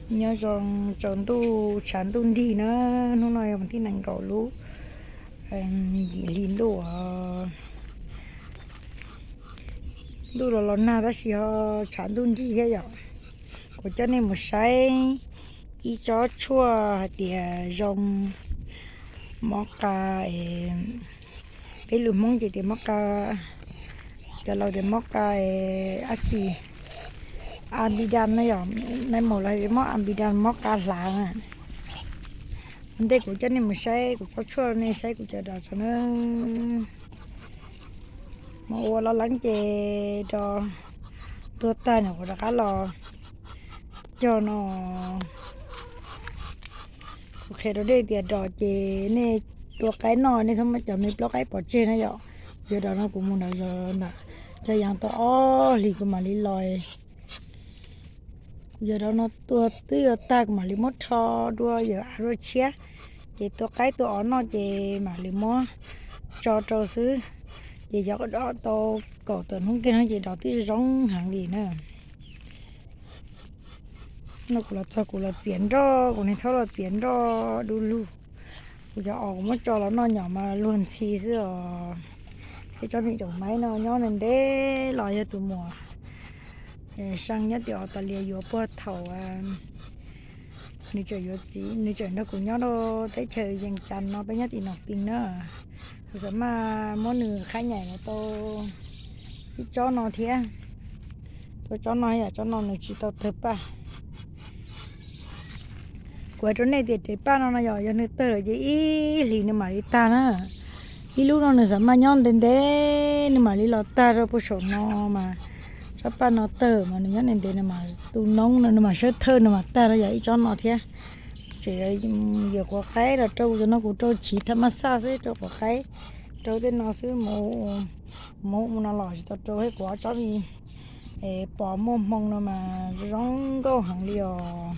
Nyob zoo tsaus ntuj, tshav ntuj nrig na. Hnub no yog vas thib nees nkaum lub yim hli ntuj. Ntuj los los nag tab sis ho tshav ntuj nrig thiab yom. Kuv coj nej mus saib ib tsob tshuaj hais tias zoo mob qa, peb lus Hmoob ces tias mob qa, cov laus tias mob qa dab tsi, anpidan na yom, nais maum los hais tias mob anpidan, mob qa hlav na. Ua ntej kuv coj nej mus saib kuv tsob tshuaj, nej saib kuv cov dos tso na. Mas ua los leeb ces dos tuag tag nws kuv rov qab los cog no. Kuv qhia rau nej tias dos ces nej tua qaib noj, nej txhob muab cov me plaub qaib pov tseg na yom. Kuv yog dos no kuv mus nram zos nram Cov Yas tau ob hlis kuv mam li los. Kuv yog dos no tua twb yuav tag kuv mam li muab rho dua yawm av dua tshiab, ces tua qaib tua os noj ces mam li muab tso rau xwb. Ces yog dos tau kaum tawm hnub kiag no ces dos twb zoo heev li na. No kuv los txog kuv los txiav nroj, kuv niag thaub los txiav nroj du lug. Kuv cov os kuv muab tso los noj nyom mas luag ntxhi xwb os. Ib tsob me daum maib no nyob ntev ntev los yog tus muam Seej nyob tim Australia yuav puag thaum nws tseem yuav txiv, nws tseem nrog kuv nyob rau teb chaws Yees Cas no, peb nyob tim Noo Pis na. Kuv xam maj muab nws qhaib nyaim los tau ib tsob no thiab. Tua tsob no yom, tsob no nws tsis tau tawg paj. Kuv hais rau nej tias rev paj no no yom, yog nws tawg lawm ces ib hlis nws mam li tag na. Ib lub no nws xam maj nyob ntev ntev nws mam li los tag rau puag saum no mas. Tsob paj no tawg mas nws nyob ntev ntev nws mam tu noob no, nws mam sawb thawj nws mam tag no yog ib tsob no thiab. Tseem yuav quav qaib los rau, no kuv rau chiv thaj maj xaj xwb, rau quav qaib, rau tej no xwb. Mus mus no los tsis tau rau thiab, kuv ob tsob me pos muaj hmoo no mas zoo nkauj heev li os.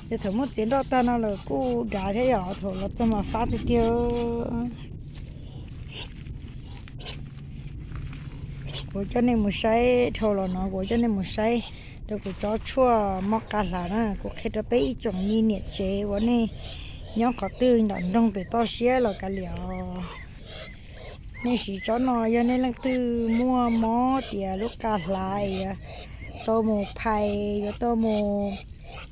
Yog thaum muab txiav nroj tag no lawm kuj dav thiab yom, thaum los txog mas fab tiag tiag. Kuv coj nej mus saib dhau los no, kuv coj nej mus saib rau kuv tsob tshuaj mob qa hlav na. Kuv qhia rau peb ib tsoom me niam tsev uas nej nyob qhov twg nram nroog pem toj siab los kav liam os. Nej siv tsob no, yog nej leej twg muaj mob tias lub qa hlav es yuav tau mus phais, yuav tau mus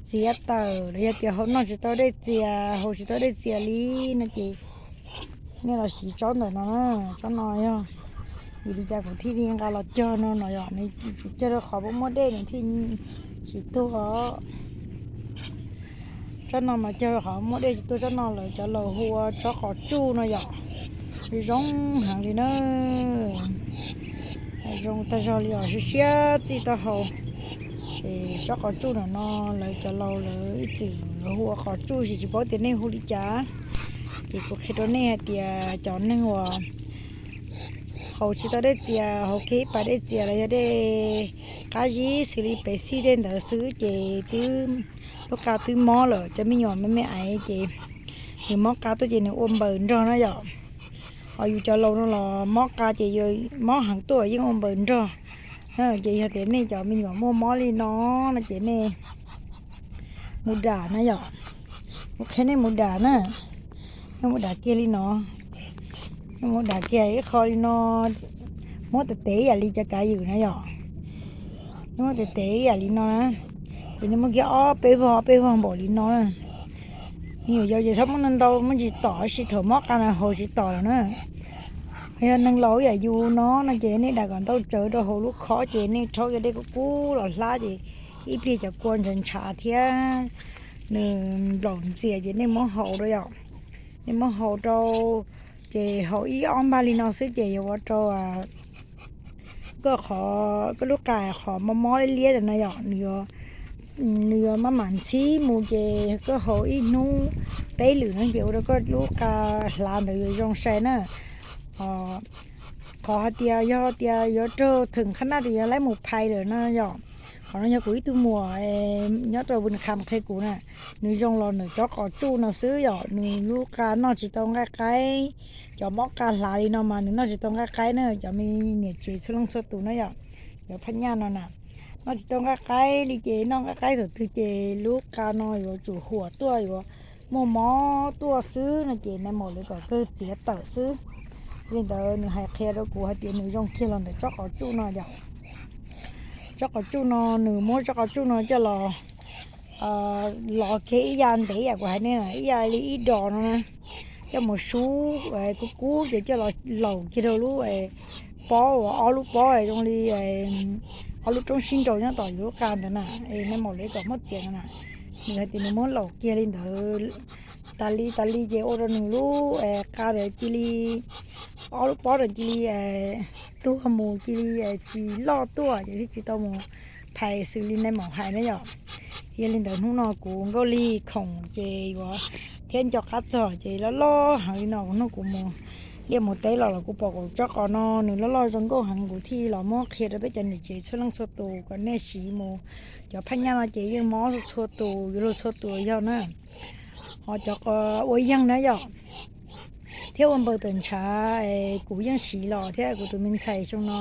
txiav tawm los yog tias haus noj tsis tau dej txias, haus tsis tau dej txias li no ces nej los siv tsob ntawm no na. Tsob no yog vim li cas kuv thiaj li nqa los cog no no yom, nws tsuas cog rau qhov muaj muaj dej nws thiaj tsis tuag. Tsob no mas cog rau qhov muaj dej tsis tuag. Tsob no lawv cov laus hu ua tsob qos tsuj no yom, zoo heev li na. Zoo tag zog li os, siab siab txij taub hau. Es tsob qos tsuj no no lawv cov laus lawv ib txwm lawv hu ua qos tsuj, tsis paub tias nej hu li cas. Ces kuv qhia rau nej hais tias cov neeg uas haus tsis tau dej txias, haus kiag ib pas dej txias los yog dej qab zib xws li Pepsi tej ntawd xwb ces twb, lub qa twb mob lawm. Cov me nyuam me me aiv ces nws mob qa tuaj ces nws ua npaws nrog na yom. Ho yus cov laus no los mob qa ces mob heev tuaj yeej ua npaws nrog. Ces yog tias nej cov me nyuam muaj mob li no no ces nej mus dam na yom. Kuv qhia nej mus dam na. Nej mus dam kiag li no. Nej mus dam kiag ib qho li no, muab tes tes ib yam li cov kav ywm na yom. Nej muab tes tes ib yam li no na, ces nej muab kiag ob peb vog, ob peb vog npaum li no na. Me nyuam yaus ces txhob muab ntau ntau, muab tsis tom, tab sis thaum mob qa no haus tsis tom lawm na. Yog neeg laus ib yam yus no no ces nej dam kom ntau tsawv rau hauv lub khob ces nej rhaub cov dej kub kub los hlab ces ib pliag cov kua ntshav ntshav thiab nws nplaum ntxias ces nej muab haus rau yom. Nej muab haus rau, ces haus ib ob npag li no xwb ces yuav ua rau koj qhov, koj lub qa qhov mob mob liab liab ntawd no yom, nws yuav maj mam ntxhib mus ces koj haus ib hnub peb lwm no ces ua rau koj lub qa hlav ntawd yuav zoo sai na. Qhov hais tias yog tias yuav raug theem qhab naj ces yuav laib mus phais lawm no yom. Qhov no yog kuv ib tug muam nyob rau Vinh Kham qhia kuv na. Nws zoo los nws tsob qos tsuj no xwb yom, nws lub qa noj tsis tau nqaij qaib. Cov mob qa hlav li no mas nws noj tsis tau nqaij qaib na, cov me niam tsev txhua leej txhua tus na yom. Cov phaj nyaj no na, noj tsis tau nqaij qaib li ces noj nqaij qaib thaum twg ces lub qa no yuav tsum huam tuaj, yuav muaj mob tuaj xwb no ces nais maum lawv kom kawg txiav tawm xwb. Li ntawd nws hais qhia rau kuv hais tias nws zoo kiag los ntawm tsob qos tsuj no yom. Tsob qos tsuj no, nws muab tsob qos tsuj no coj los lov kiag ib yam ntev yam kuv hais nej, ib yam li ib dos no na, coj mus sub kub kub ces coj los laus kiag rau lub pob uas ob lub pob zoo li ob lub roob sib nraus nyob tom yus lub qa ntawd na, nais maum lawv kom muab txiav ntawd na. Nws hais tias nws muab laus kiag li ntawd tas li tas li ces ua rau nws lub qa ntawd cia li, ob lub pob ntawd cia li tuag mus, cia li tsis loj tuaj ces thiaj tsis tau mus phais xws li nais maum hais na yom. Yog li ntawd hnub no kuv Nkauj Lig khoom ces yuav thiab nco qab txog ces loj loj heev li no, kuv hnub kuv mus liaj mus teb los los kuv pom kuv tsob qos no nws loj loj zoo nkauj heev, kuv thiaj los muab qhia rau peb cov niam tsev txhua leej txhua tus kom nej siv mus. Cov phaj nyaj no ces yeej mob txhua tus, yuav luag txhua tus yog na. Ho cov qos ua yeeg na yom, thiab ua npaws tawm ntshav, kuv yeej siv los thiab kuv tus me ntxhais xyoo no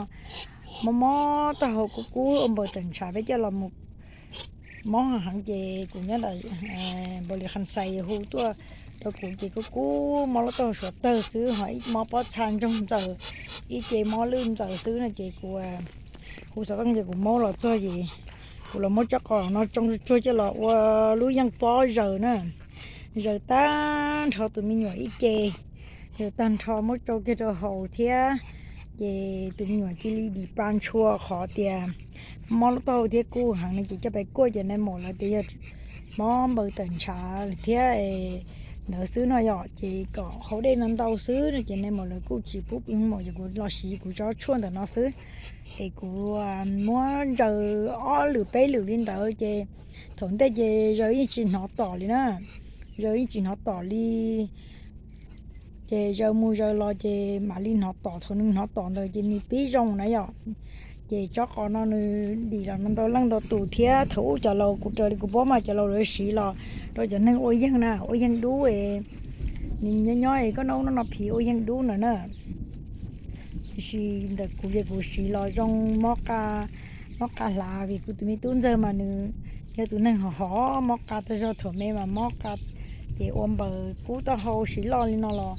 mob mob taub hau kub kub ua npaws tawm ntshav peb coj los mus mob heev ces kuv nyob nram npaus li qhas xais hu tuaj rau kuv ces kub kub mob lub taub hau suav tawg xwb ho ib mob pob txha ntsoog ntxaws, ib ce mob lwj ntxaws xwb no ces kuv hu xov tooj ces kuv maub los txog ces kuv los muab tsob qos no tsoo tsuag coj los ua lub yeej pob zaws na. Zaws tag nrho tus me nyuam ib ce, zaws tag nrho muab tsau kiag rau haus thiab. Ces tus me nyuam cia li dim pla ntshua qhov tias mob lub taub hau thiab kub heev no ces coj pais kuaj ces nais maum lawv tias yog mob npaws tawm ntshav thiab ntawd xwb no yom, ces kom haus dej no ntau xwb no ces nais maum lawv kuj tsis pub pw maum ces kuv los siv kuv tsob tshuaj ntawm no xwb. Es kuv muab zaws ob lwm peb lwm li ntawd ces thaum ntej ces zaws yeej tsis hnov tom li na, zaws yeej tsis hnov tom li. Ces zaws mus zaws los ces mam li hnov tom, thaum nws hnov tom ntawd ces nws pib zoo na yom. Ces tsob qos no nws dim los ntau leej ntau tus thiab thaum ub cov laus kuv raws li kuv paub mas cov laus lawv siv los rau cov neeg ua yeeg na, ua yeeg dub, nws nyob nyob es koj noj ub noj no phiv ua yeeg dub ntawd na. Tiam sis ntawm kuv ces kuv siv los zoo mob qa, mob qa hlav vim kuv tus me tub ntxawg mas nws yog tus neeg hom hom mob qa tag zog, thaum me mas mob qa ces ua npaws kub taub hau siv loj li no los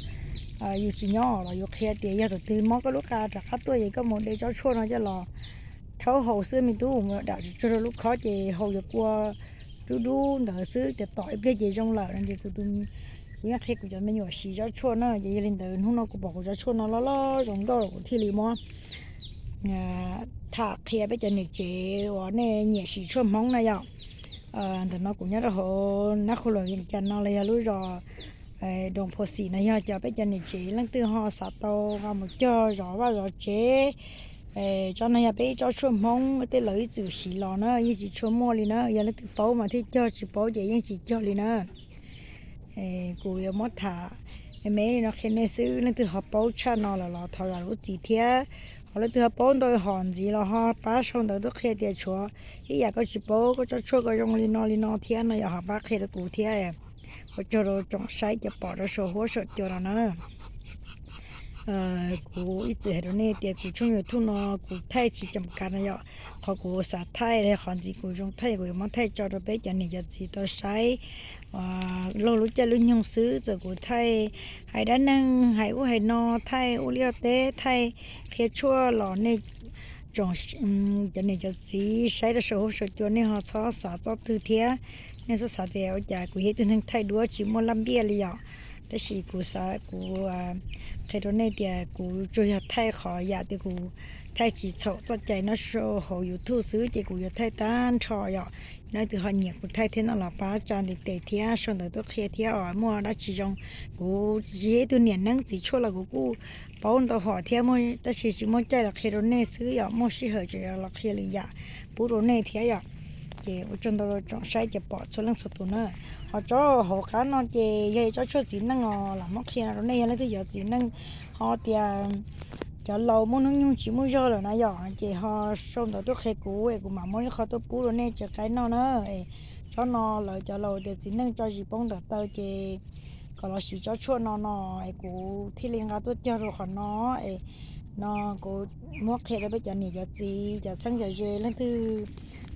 yus tsis nyob los yus qhia tias yog thaum twg mob koj lub qa rov qab tuaj ces koj mus de tsob tshuaj no coj los rhaub haus xwb me tub, mus dam tsuag tsuag rau lub khob ces haus yuav kua dub dub ntawd xwb, tias tom ib pliag ces zoo lawm no ces kuv, kuv yeej qhia kuv cov me nyuam siv tsob tshuaj na. Ces yog li ntawd hnub no kuv pom kuv tsob tshuaj no loj loj zoo nkauj los kuv thiaj li muab tham qhia peb cov niam tsev uas nej nyiam siv tshuaj Hmoob na yom. Ntawm no kuv nyob rau hauv Nab Qhua Luam Vias Cas no los yog lub zos Doos Phua Xim no, yog cov peb cov niam tsev leej twg ho xav tau nqa mus cog zov vaj zov tsev. Tsob no yog peb ib tsob tshuaj Hmoob tej laus ib txwm siv los na, yeej tsis tshua muaj li na, yog leej twg paub mas thiaj cog, tsis paub ces yeej tsis cog li na. Kuv yuav muab tham me me li no qhia nej xwb, leej twg ho paub tshaj no lawm los thov zam lub txim thiab. Ho leej twg ho paub ntau hom ntxiv los ho pab sau ntawv tuaj qhia tias tshuav ib yam koj tsis paub, koj tsob tshuaj koj zoo li no li no thiab no yom, ho pab qhia rau kuv thiab. Ua tsaug rau tsoom saib cov pom rau saum huab saum cua no na. Kuv ib txwm hais rau nej tias kuv tshooj YouTube no kuv thaij tsis cam kav no yom, qhov kuv xav thaij, qhov ntxiv kuv zoo thaij kuv yuav muab thaij tso rau peb cov niam cov txiv tau saib. Laug lub caij lub nyoog xwb, txawm kuv thaij hais dab neeg, hais ub hais no, thaij ua liaj teb, thaij qhia tshuaj los nej tsoom cov niam cov txiv saib rau saum huab saum cua nej ho txhob xav txoj twg thiab. Nej txhob xav tias ua cas kuv yog ib tug neeg thaij duab tsis muaj laj npiaj li yom. Tab sis kuv xav, kuv qhia rau nej tias kuv tsuas yog thaij qhov yam tias kuv thaij tsis txhaum txoj cai no saum hauv YouTube xwb ces kuv yuav thaij tag nrho yom. Leej twg ho nyiam kuv thaij thiab no los pab tsa ntiv tes thiab sau ntawv tuaj qhia thiab os. Muaj dab tsi zoo, kuv tsis yog ib tug niam neeb txiv tshuaj los kuv kuj paub ntau hom thiab, tab sis tsis muaj caij los qhia rau nej xwb yom. Muaj sij hawm tseem los qhia lwm yam pub rau nej thiab yom. Ces ua tsaug ntau rau tsoom saib cov pom txhua leej txhua tus na. Ho tsob hauv qab no ces yog tsob tshuaj txiv neej os, lam muab qhia no rau nej, yog leej twg yuav txiv neej ho tias cov laus muaj hnub nyoog tsis muaj zog lawm na yom, ces ho sau ntawv tuaj qhia kuv es kuv mam muab ib qho tuaj pub rau nej tsev qaib noj na. Tsob no lawv cov laus tias txiv neej tso zis poob ntawm taw ces kom los siv tsob tshuaj no no es kuv thiaj li nqa tuaj cog rau qhov no es No kuv muab qhia rau peb cov niam cov txiv cov txheeb cov ze leej twg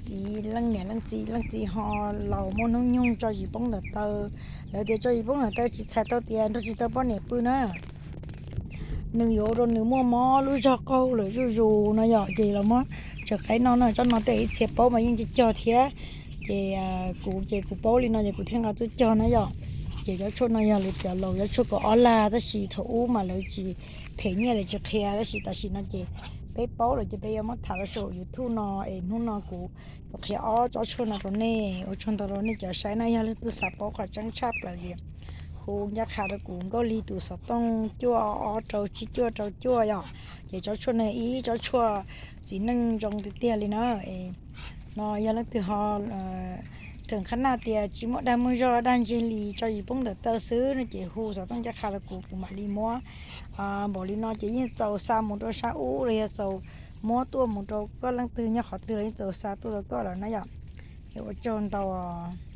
txiv leej niam leej txiv leej txiv ho laus muaj hnub nyoog tso zis poob ntawm taw. Lawv tias tso zis poob ntawm taw tsis txhais tau tias nrog tsis tau poj niam pw na. Nws yuav ua rau nws muaj mob lub zog qaug lawm zuj zus no yom, ces los muab tseem qaib no na, tsob no tej ib txhia paub mas yeej cog cog thiab. Ces kuv ces kuv paub li no ces kuv thiaj nqa tuaj cog na yom. Ces cov tshuaj no yog lawv cov laus cov tshuaj kaum ob lag, tab sis thaum ub mas lawv tsis phem nyiaj lawv tsis qhia, tab sis tam sim no ces peb paub lawm ces peb yuav muab tham rau saum YouTube no es hnub no kuv yuav qhia ob tsob tshuaj no rau nej. Ua tsaug ntau rau nej cov saib na, yog leej twg xav paub qhov tseeb tshaj plaws ces hu ncaj qha rau kuv Nkauj Lig tus xov tooj cuaj ob rau tsib cuaj rau cuaj yom. Ces tsob tshuaj no ib tsob tshuaj txiv neej zoo tiag tiag li na. No yog leej twg ho theem qhab naj tias tsis muaj dag muaj zog dag ntseg li tso zis poob ntawm taw xwb no ces hu xov tooj ncaj qha rau kuv, kuv mam li muab. Npaum li no ces yeej txaus xa mus rau sab ub los yog txaus muab tuaj mus rau koj leej twg nyob qhov twg los yeej txaus xa tuaj rau koj lawm na yom. Es ua tsaug ntau os.